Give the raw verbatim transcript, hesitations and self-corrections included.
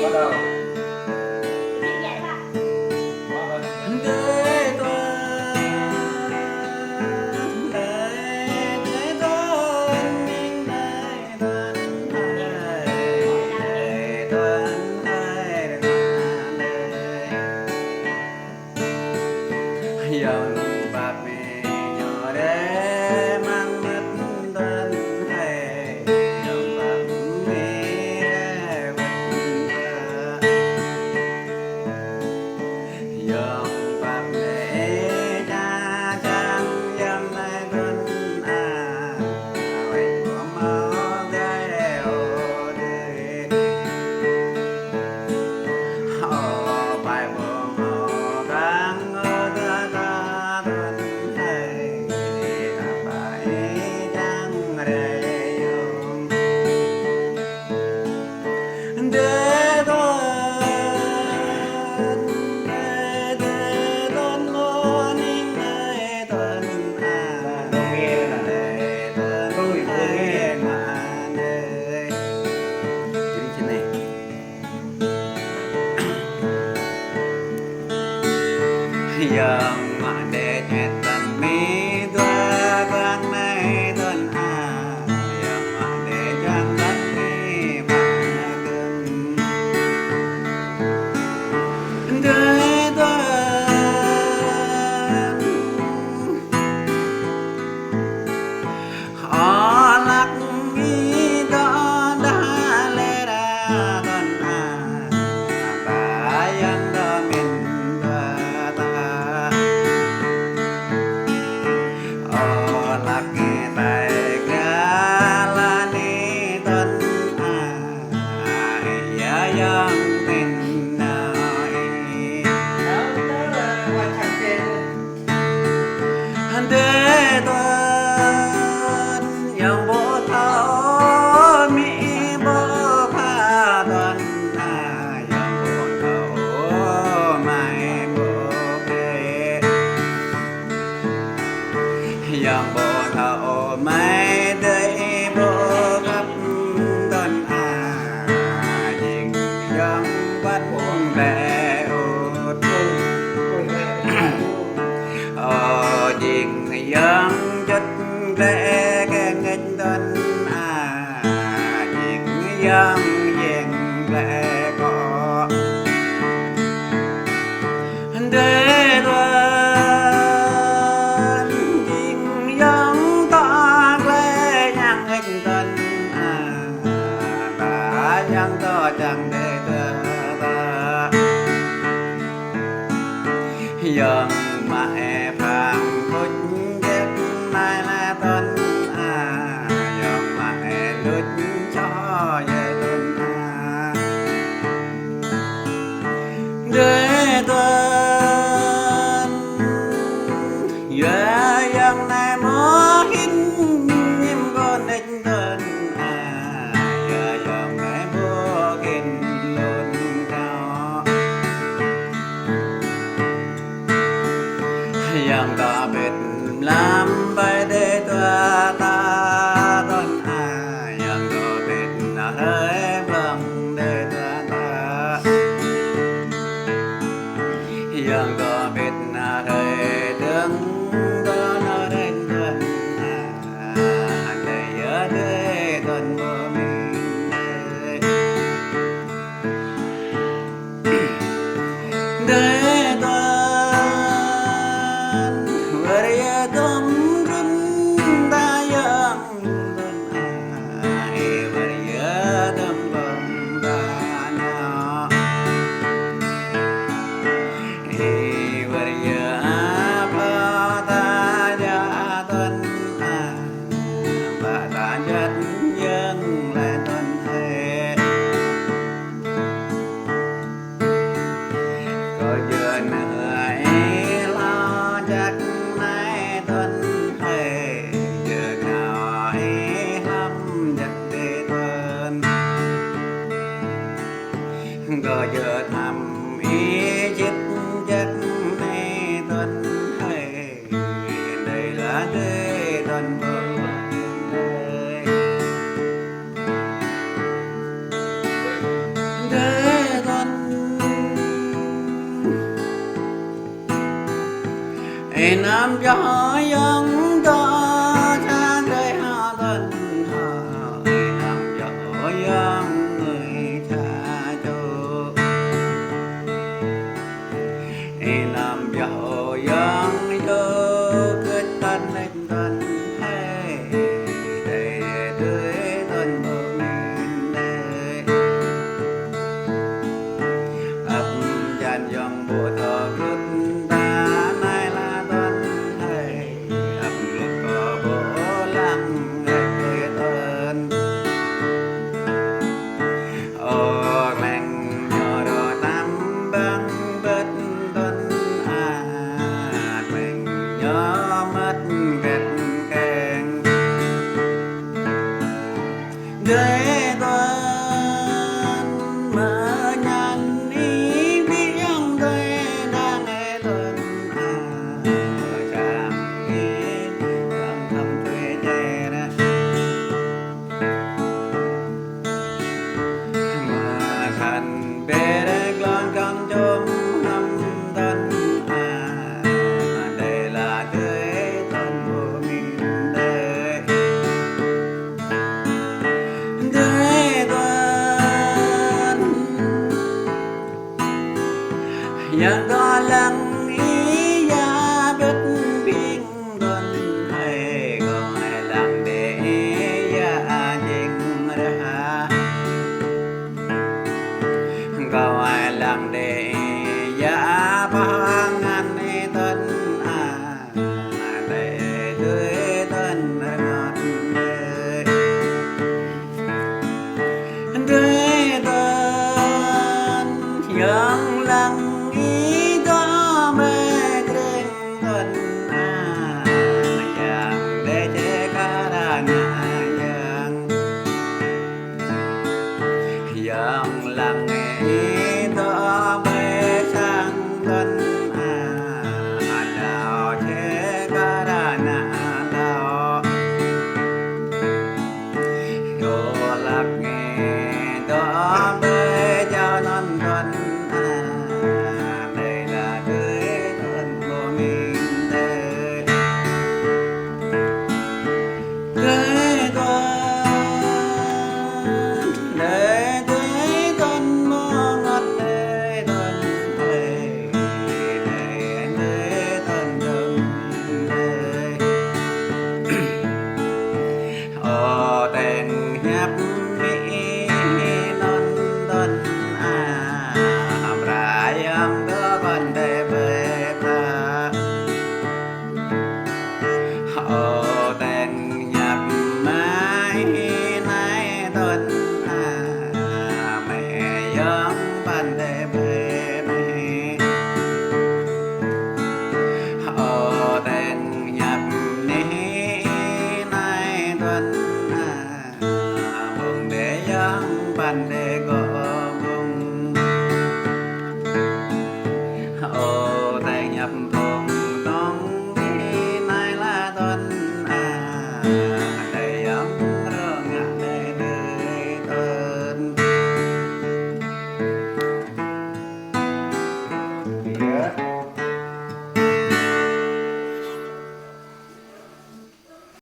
Bắt đầu. Yang mă đe čet tăn mi dua guang nai tăn a. Yang mă đe čuan tăn mi păng tăn. Dua tăn. Ơ lăk ih dŏ đah lĕ ra tăn a, ba yang dŏ min dŏ ta. Ơ lăk ih tai ga la ni tăn a, ya yang min na ih. Hơdơi tuan, yang ƀu thâo mĭ ƀu pha tuan, a, yang ƀu thâo mai ƀu kê, yang ƀu thâo mai dơi ƀu khăp tuan, a, jing yang ƀuăn lĕ ôt. Ơ jing yang čŭt lĕ kơ ngĕč tuan a, jing yang jing lĕ kơ. Dơi tuan, jing yang tŏ lĕ yang ngĕč tuan a, ba yang tŏ čang dơi tuan. Yang mă e phang tuč jek nai la tuan a, yang mă e luč čô ye tuan a. Dơi tuan, ya yang nai mơ̆ hin ñim kơ nĕč tuan a, ya yang nai ƀu kĭn lŏn thâo. Ya Anăm pioh